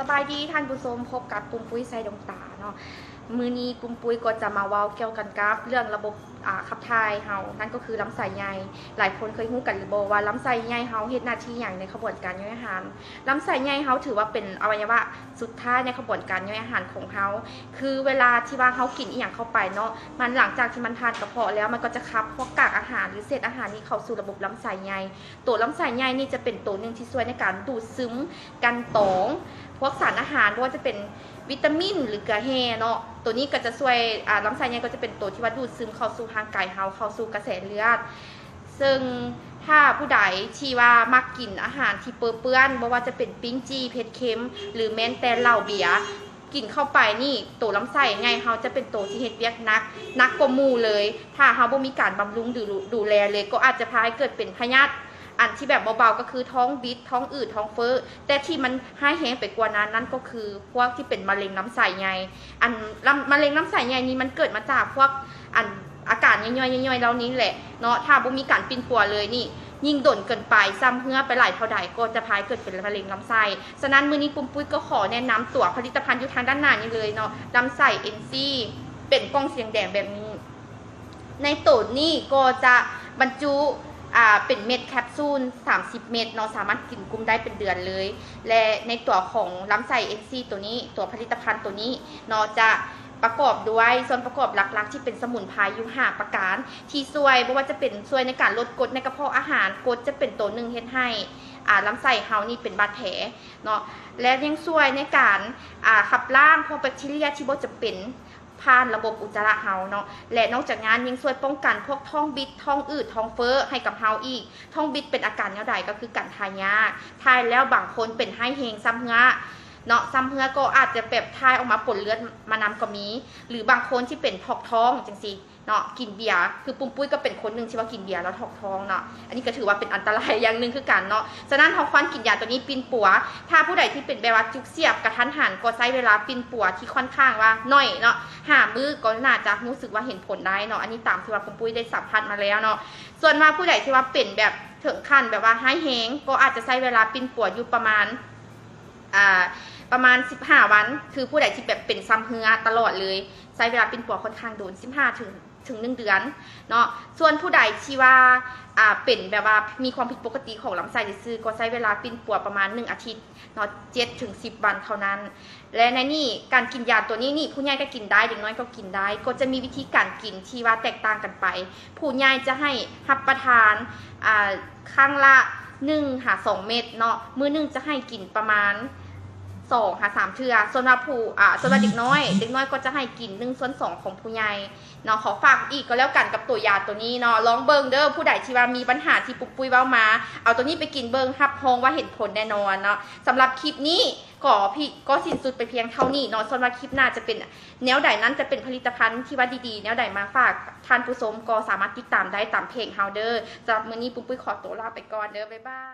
ສະບາຍດີທ່ານຜູ້ຊົມ, ພົບກັບປຸ້ມປຸ້ຍ ໄຊດົງຕາເນາະ. ມື້ນີ້ປຸ້ມປຸ້ຍກໍຈະມາເວົ້າກ່ຽວກັນກັບເລື່ອງລະບົບ ອາ ຂັບຖ່າຍເຮົາ, ນັ້ນກໍຄືລຳໄສ້ໃຫຍ່. ຫຼາຍຄົນເຄີຍຮູ້ກັນຫຼືບໍ່ວ່າລຳໄສ້ໃຫຍ່ເຮົາເຮັດໜ້າທີ່ຫຍັງໃນຂະບວນການຍ່ອຍອາຫານ? ລຳໄສ້ໃຫຍ່ເຮົາຖືວ່າເປັນອະໄວຍະວະສຸດທ້າຍໃນຂະບວນການຍ່ອຍອາຫານຂອງເຮົາ. ຄືເວລາທີ່ວ່າເຮົາກິນອີ່ຫຍັງເຂົ້າໄປເນາະ, ມັນ ຫຼັງຈາກທີ່ມັນຜ່ານກະເພາະແລ້ວ ມັນກໍຈະຂັບພວກກາກອາຫານ ຫຼື ເສດອາຫານນີ້ເຂົ້າສູ່ລະບົບລຳໄສ້ໃຫຍ່. ໂຕລຳໄສ້ໃຫຍ່ນີ້ຈະເປັນໂຕໜຶ່ງທີ່ຊ່ວຍໃນການດູດຊຶມ ກັ່ນຕອງ ພວກສານອາຫານ ບໍ່ວ່າຈະເປັນວິຕາມິນ ຫຼື ເກືອແຮ່ເນາະ. ໂຕນີ້ກໍຈະຊ່ວຍ ອາ ລຳໄສ້ໃຫຍ່ກໍຈະເປັນໂຕທີ່ວ່າດູດຊຶມເຂົ້າສູ່ຮ່າງກາຍເຮົາ ເຂົ້າສູ່ກະແສເລືອດ. ເຊິ່ງຖ້າຜູ້ໃດທີ່ວ່າມັກກິນອາຫານທີ່ເປິເປື້ອນ ບໍ່ວ່າຈະເປັນປີ້ງຈີ່ ເຜັດເຄັມ ຫຼື ແມ່ນແຕ່ເຫຼົ້າເບຍ ກິນເຂົ້າໄປນີ້ ໂຕລຳໄສ້ໃຫຍ່ເຮົາຈະເປັນໂຕທີ່ເຮັດວຽກໜັກ ໜັກກວ່າໝູ່ເລີຍ. ຖ້າເຮົາບໍ່ມີການບຳລຸງ ຫຼື ດູແລເລີຍ ກໍອາດຈະພາໃຫ້ເກີດເປັນພະຍາດ ອັນທີ່ແບບເບົາໆ ກໍຄືທ້ອງບິດ, ທ້ອງອືດ, ທ້ອງເຟີ້. ແຕ່ທີ່ມັນຮ້າຍແຮງໄປກວ່ານັ້ນ ນັ້ນກໍຄືພວກທີ່ເປັນມະເລັງລຳໄສ້ໃຫຍ່. ອັນ ລຳ ມະເລັງລຳໄສ້ໃຫຍ່ນີ້ ມັນເກີດມາຈາກພວກ ອັນ ອາການຍ່ອຍໆ ຍ່ອຍໆ ເຫຼົ່ານີ້ແຫຼະເນາະ. ຖ້າບໍ່ມີການປິ່ນປົວເລີຍນີ້ ຍິ່ງດົນເກີນໄປ ຊ້ຳເຮື້ອໄປຫຼາຍເທົ່າໃດ ກໍຈະພາໃຫ້ເກີດເປັນມະເລັງລຳໄສ້. ສະນັ້ນ ມື້ນີ້ປຸ້ມປຸ້ຍກໍຂໍແນະນຳຕົວຜະລິດຕະພັນຢູ່ທາງດ້ານໜ້ານີ້ເລີຍເນາະ, ລຳໄສ້ເອັນຊີ ເປັນກ່ອງສີແດງໆ ແບບນີ້. ໃນໂຕນີ້ກໍຈະບັນຈຸ ອາ ເປັນເມັດແຄັບຊູນ ສາມສິບເມັດເນາະ, ສາມາດກິນກຸ້ມໄດ້ເປັນເດືອນເລີຍ. ແລະ ໃນຕົວຂອງລຳໄສ້ເອັນຊີໂຕນີ້ ຕົວຜະລິດຕະພັນໂຕນີ້ເນາະ ຈະປະກອບດ້ວຍສ່ວນປະກອບຫຼັກໆ ທີ່ເປັນສະໝຸນໄພຢູ່ຫ້າປະການ ທີ່ຊ່ວຍ ບໍ່ວ່າຈະເປັນຊ່ວຍໃນການລົດກົດໃນກະເພາະອາຫານ, ກົດຈະເປັນໂຕໜຶ່ງເຮັດໃຫ້ ອາ ລຳໄສ້ເຮົານີ້ເປັນບາດແຜເນາະ ແລະ ຍັງຊ່ວຍໃນການ ອາ ຂັບລ້າງພວກແບັກທີເຣຍທີ່ບໍ່ຈຳເປັນ ຜ່ານລະບົບອຸດຈາລະເຮົາເນາະ. ແລະ ນອກຈາກນັ້ນຍັງຊ່ວຍປ້ອງກັນພວກທ້ອງບິດ, ທ້ອງອືດ, ທ້ອງເຟີ້ໃຫ້ກັບເຮົາອີກ. ທ້ອງບິດເປັນອາການແນວໃດ? ກໍຄືການຖ່າຍຍາກ, ຖ່າຍແລ້ວບາງຄົນເປັນຮ້າຍແຮງຊ້ຳເຫື່ອເນາະ, ຊ້ຳເຫື່ອກໍອາດຈະແບບຖ່າຍອອກມາປົນເລືອດມານຳກໍມີ, ຫຼື ບາງຄົນທີ່ເປັນຖອກທ້ອງຈັ່ງຊີ້ເນາະ, ກິນເບຍ, ຄືປຸ້ມປຸ້ຍກໍເປັນຄົນໜຶ່ງທີ່ວ່າກິນເບຍແລ້ວຖອກທ້ອງເນາະ. ອັນນີ້ກໍຖືວ່າເປັນອັນຕະລາຍຢ່າງໜຶ່ງຄືກັນເນາະ. ສະນັ້ນເຮົາຄວນກິນຢາຕົວນີ້ປິ່ນປົວ. ຖ້າຜູ້ໃດທີ່ເປັນແບບວ່າຈຸກສຽບກະທັນຫັນ ກໍໃຊ້ເວລາປິ່ນປົວທີ່ຂ້ອນຂ້າງວ່າໜ້ອຍເນາະ, ຫ້າມື້ກໍໜ້າຈະຮູ້ສຶກວ່າເຫັນຜົນໄດ້ເນາະ. ອັນນີ້ຕາມທີ່ວ່າປຸ້ມປຸ້ຍໄດ້ສຳຜັດມາແລ້ວເນາະ. ສ່ວນວ່າຜູ້ໃດທີ່ວ່າເປັນແບບເຖິງຂັ້ນແບບວ່າຮ້າຍແຮງ ກໍອາດຈະໃຊ້ເວລາປິ່ນປົວຢູ່ປະມານ ອ່າ ປະມານສິບຫ້າວັນ. ຄືຜູ້ໃດທີ່ແບບເປັນຊ້ຳເຫື່ອຕະຫຼອດເລີຍ ໃຊ້ເວລາປິ່ນປົວຂ້ອນຂ້າງດົນ ສິບຫ້າເຖິງ ເຖິງໜຶ່ງເດືອນເນາະ. ສ່ວນຜູ້ໃດທີ່ວ່າ ອ່າ ເປັນແບບວ່າມີຄວາມຜິດປົກກະຕິຂອງລຳໄສ້ຊື່ໆ ກໍໃຊ້ເວລາປິ່ນປົວປະມານໜຶ່ງອາທິດເນາະ, ເຈັດເຖິງສິບວັນເທົ່ານັ້ນ. ແລະ ໃນນີ້ການກິນຢາຕົວນີ້ນີ້ ຜູ້ໃຫຍ່ກໍກິນໄດ້ ເດັກນ້ອຍກໍກິນໄດ້. ກໍຈະມີວິທີການກິນທີ່ວ່າແຕກຕ່າງກັນໄປ. ຜູ້ໃຫຍ່ຈະໃຫ້ຮັບປະທານ ອ່າ ຄັ້ງລະໜຶ່ງຫາສອງເມັດເນາະ, ມື້ໜຶ່ງຈະໃຫ້ກິນປະມານສອງຫາສາມເທື່ອ. ສ່ວນວ່າຜູ້ ອ່າ ສ່ວນວ່າເດັກນ້ອຍ ເດັກນ້ອຍກໍຈະໃຫ້ກິນໜຶ່ງສ່ວນສອງຂອງຜູ້ໃຫຍ່ ເນາະ. ຂໍຝາກອີກກໍແລ້ວກັນກັບຕົວຢາຕົວນີ້ເນາະ, ລອງເບິ່ງເດີ. ຜູ້ໃດທີ່ວ່າມີບັນຫາທີ່ປຸ້ມປຸ້ຍເວົ້າມາ ເອົາຕົວນີ້ໄປກິນເບິ່ງ ຮັບຮອງວ່າເຫັນຜົນແນ່ນອນເນາະ. ສຳລັບຄລິບນີ້ກໍ ກໍສິ້ນສຸດໄປພຽງເທົ່ານີ້ເນາະ. ສ່ວນວ່າຄລິບໜ້າຈະເປັນແນວໃດນັ້ນ ຈະເປັນຜະລິດຕະພັນທີ່ວ່າດີໆແນວໃດມາຝາກທ່ານຜູ້ຊົມ ກໍສາມາດຕິດຕາມໄດ້ຕາມເພຈເຮົາເດີ. ສຳລັບມື້ນີ້ປຸ້ມປຸ້ຍຂໍຕົວລາໄປກ່ອນເດີ. ບາຍບາຍ.